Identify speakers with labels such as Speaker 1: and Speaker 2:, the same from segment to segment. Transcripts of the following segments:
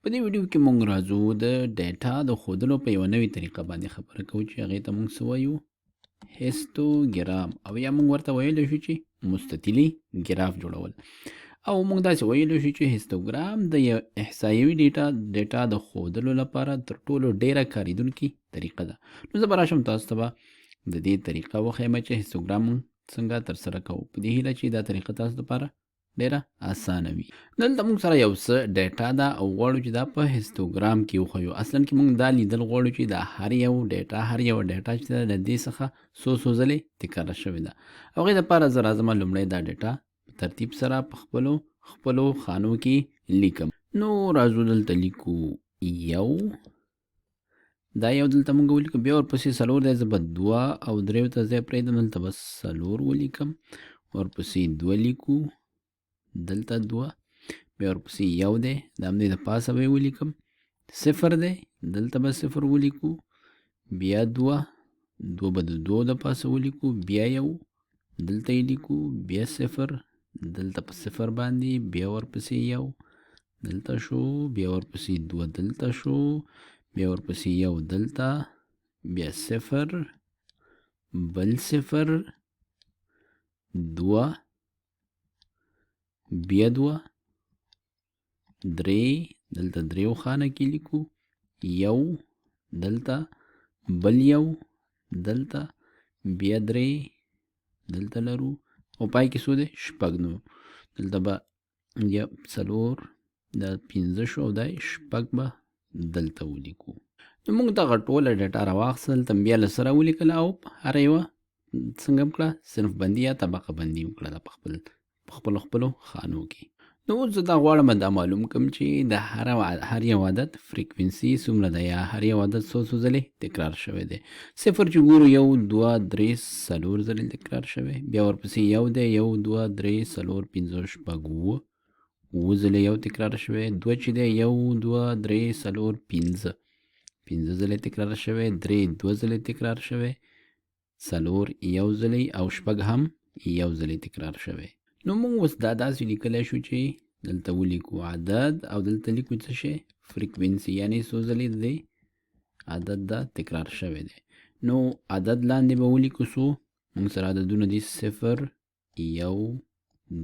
Speaker 1: په دې ویډیو کې مونږ راځو د ډیټا د ښودلو په یوه نوې طریقه باندې خبره کوو چې هغې ته مونږ څه وایو؟ هیستوګرام، او یا مونږ ورته ویلی شو چې مستطیلي ګراف جوړول. او مونږ داسې ویلی شو چې هیستوګرام د یو احصایوي ډیټا د ښودلو لپاره تر ټولو ډیره کارېدونکې طریقه ده. نو زه به راشم تاسو ته به د دې طریقه وښیم چې هیستوګرام مونږ څنګه ترسره کوو، په دې هیله چې دا طریقه تاسو لپاره ډیره اسانه وي. دلته موږ سره یو څه ډیټا ده او غواړو چې دا په هیستوګرام کې وښیو. اصلا کې موږ دا لیدل غواړو چې دا هر یو ډیټا، هر یو ډیټا چې ده له دې څخه څو څو ځلې تکرار شوې ده. هغې دپاره زه راځم لومړی دا ډیټا په ترتیب سره په خپلو خپلو خانو کې لیکم. نو راځو دلته لیکو یو، دا یو دلته موږ ولیکو، بیا ورپسې څلور دی، زه به دوه او دریو ته ځای پرېږدم، دلته به څلور ولیکم، ورپسې دوه لیکو، دلته دوه، بیا ورپسې یو دی، د همدې د پاسه به یې ولیکم، صفر دی، دلته به صفر ولیکو، بیا دوه، دوه به د دوو د پاسه ولیکو، بیا یو، دلته یې لیکو، بیا صفر، دلته په صفر باندې، بیا ورپسې یو، دلته شو، بیا ورپسې دوه دلته شو، بیا ورپسې یو دلته، بیا صفر، بل صفر، دوه، بیا دوه، درې، دلته دریو خانه کې لیکو، یو، دلته بل یو، دلته بیا درې، دلته لرو، او پای کې څو دی؟ شپږ. نو دلته به یا څلور، دا پنځه شو، او دا شپږ به دلته ولیکو. نو موږ دغه ټوله ډیټا راواخیسته، دلته بیا له سره ولیکله او هره یوه څنګه وکړه؟ صنف بندي یا طبقه بندي وکړه دا په خپلو خپلو خانو کې. نو اوس زه دا غواړم دا معلوم کړم چې د هر یو عدد فریکوینسي څومره ده، یا هر یو عدد څو څو ځلې تکرار شوی دی. صفر چې ګورو یو، دوه، درې، څلور ځلې تکرار شوی، بیا ورپسې یو دی، یو، دوه، درې، څلور، پنځه، شپږ، اووه، اووه ځلې یو تکرار شوی، دوه چې دی یو، دوه، درې، څلور، پنځه، پنځه ځلې تکرار شوی، درې دوه ځلې تکرار شوی، څلور یو ځلې، او شپږ هم یو ځلې تکرار شوی. نو موږ اوس دا داسې لیکلی شو چې دلته ولیکو عدد او دلته لیکو څه شی؟ فریکوینسي، یعنې څو ځلې د دې عدد دا تکرار شوی دی. نو عدد لاندې به ولیکو څو، موږ سره عددونه دي صفر، یو،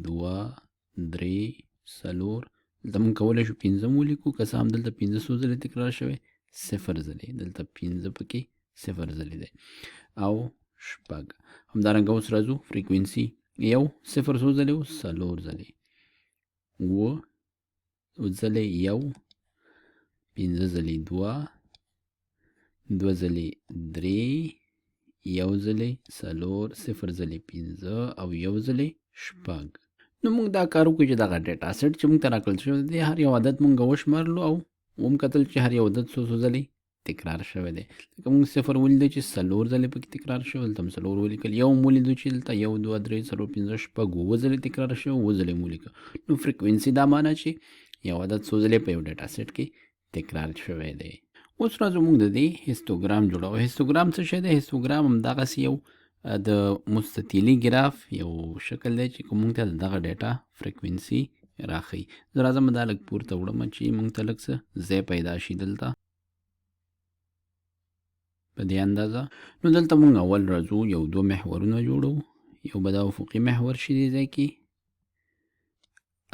Speaker 1: دوه، درې، څلور، دلته موږ کولی شو پنځه هم ولیکو، که څه هم دلته پنځه څو ځلې تکرار شوی؟ صفر ځلې، دلته پنځه پکې صفر ځلې دی، او شپږ. همدارنګه اوس راځو فریکوینسي یو، صفر څو ځلې و؟ څلور ځلې، اووه ځلې یو، پنځه ځلې دوه، دوه ځلې درې، یو ځلې څلور، صفر ځلې پنځه، او یو ځلې شپږ. نو موږ دا کار وکړو چې دغه ډیټا سیټ چې موږ ته راکړل شوی دی هر یو عدد موږ وشمارلو او وم کتل چې هر یو عدد څو څو ځلې تکرار شوی دی. لکه موږ صفر ولیدو چې څلور ځلې پکې تکرار شوی، دلته هم څلور ولیکل، یو هم ولیدو چې دلته یو، دوه، درې، څلور، پنځه، شپږ، اووه ځلې تکرار شوی، اووه ځلې هم ولیکل. نو فریکوینسي دا معنا چې یو عدد څو ځلې په یو ډیټا سیټ کې تکرار شوی دی. اوس راځو موږ د دې هیستوګرام جوړوو. هیستوګرام څه شی دی؟ هیستوګرام همدغسې یو د مستطیلي ګراف یو شکل دی چې کوم موږ ته دغه ډیټا فریکوینسي راښیي. زه راځم دا لږ پورته وړم چې موږ ته لږ څه ځای پیدا شي دلته په دې اندازه. نو دلته موږ اول راځو یو دوه محورونه جوړو، یو به دا افقي محور شي دې ځای کې،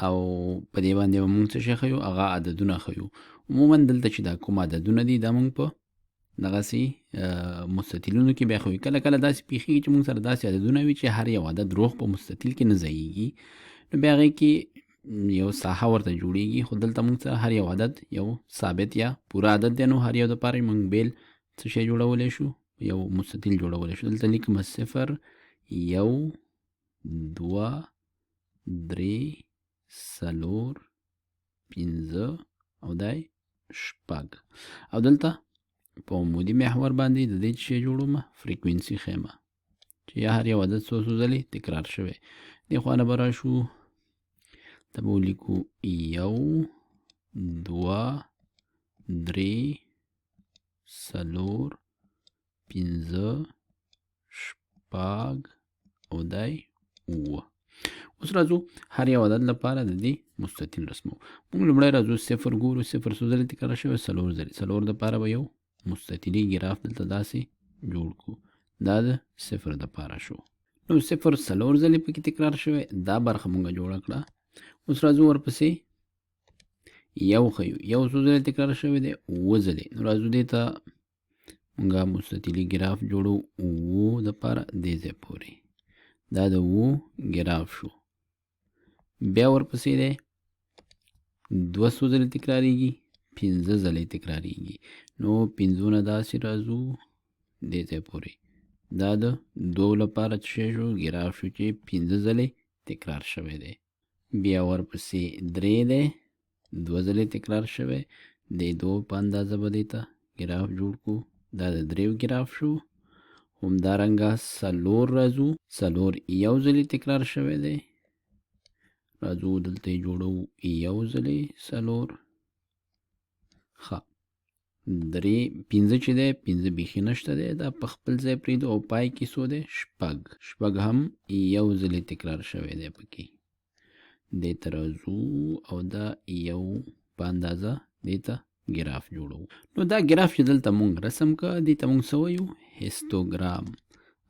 Speaker 1: او په دې باندې به موږ څه شی ښیو؟ هغه عددونه ښیو. عموما دلته چې دا کوم عددونه دي دا موږ په دغسې مستطیلونو کې بیا ښیو. کله کله داسې پېښېږي چې موږ سره داسې عددونه وي چې هر یو عدد روغ په مستطیل کې نه ځایېږي، نو بیا هغې کې یو ساحه ورته جوړېږي. خو دلته موږ سره هر یو عدد یو ثابت یا پوره عدد دی، نو هر یو دپاره موږ بېل څه شی جوړولی شو؟ یو مستطیل جوړولی شو. دلته لیکم صفر، یو، دوه، درې، څلور، پنځه، او دی شپږ. او دلته په عمودي محور باندې د دې څه شی جوړوم؟ فریکوینسي ښیم چې یا هر یو عدد څو څو ځلې تکرار شوی. دې خوا نه به راشو، ته به ولیکو یو، دوه، درې، څلور، پنځه، شپږ، او دی اووه. اوس راځو هر یو عدد لپاره د دې مستطیل رسمو. موږ لومړی راځو صفر ګورو، صفر څو ځلې تکرار شوی؟ څلور ځلې. څلور دپاره به یو مستطیلي ګراف دلته داسې جوړ کړو. دا د صفر دپاره شو. نو صفر څلور ځلې پکې تکرار شوی، دا برخه مونږ جوړه کړه. اوس راځو ورپسې یو ښیو، یو څو ځلې تکرار شوی دی؟ اووه ځلې. نو راځو دې ته مونږ مستطیلي ګراف جوړو اوو دپاره دې ځای پورې، دا د اوو ګراف شو. بیا ورپسې دی دوه څو ځلې تکراریږي؟ پنځه ځلې تکراریږي. نو پنځو نه داسې راځو دې ځای پورې، دا د دوو لپاره څه شی شو؟ ګراف شو چې پنځه ځلې تکرار شوی دی. بیا ورپسې درې دی، دوه ځلې تکرار شوی، د دوو په اندازه به دې ته ګراف جوړ کړو، دا د دریو ګراف شو. همدارنګه څلور راځو، څلور یو ځلې تکرار شوی دی، راځو دلته یې جوړو یو ځلې څلور. ښه، درې پنځه چې دی، پنځه بیخي نشته دی، دا په خپل ځای پرېږدو. او پای کې څو دی؟ شپږ. شپږ هم یو ځلې تکرار شوی دی پکې. دې ته راځو او دا یو په اندازه دې ته ګراف جوړو. نو دا ګراف چې دلته مونږ رسم که، دې ته مونږ څه وایو؟ هیستوګرام.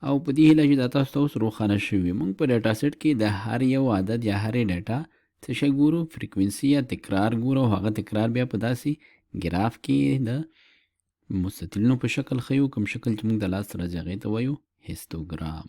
Speaker 1: او په دې هیله چې دا تاسو ته اوس روښانه شوي. مونږ په ډیټا سیټ کې د هر یو عدد یا هرې ډیټا څه شی ګورو؟ فریکوینسي یا تکرار ګورو، او هغه تکرار بیا په داسې ګراف کې د مستطیلونو په شکل ښیو، کوم شکل چې موږ د لاس راځي هغې ته وایو هیستوګرام.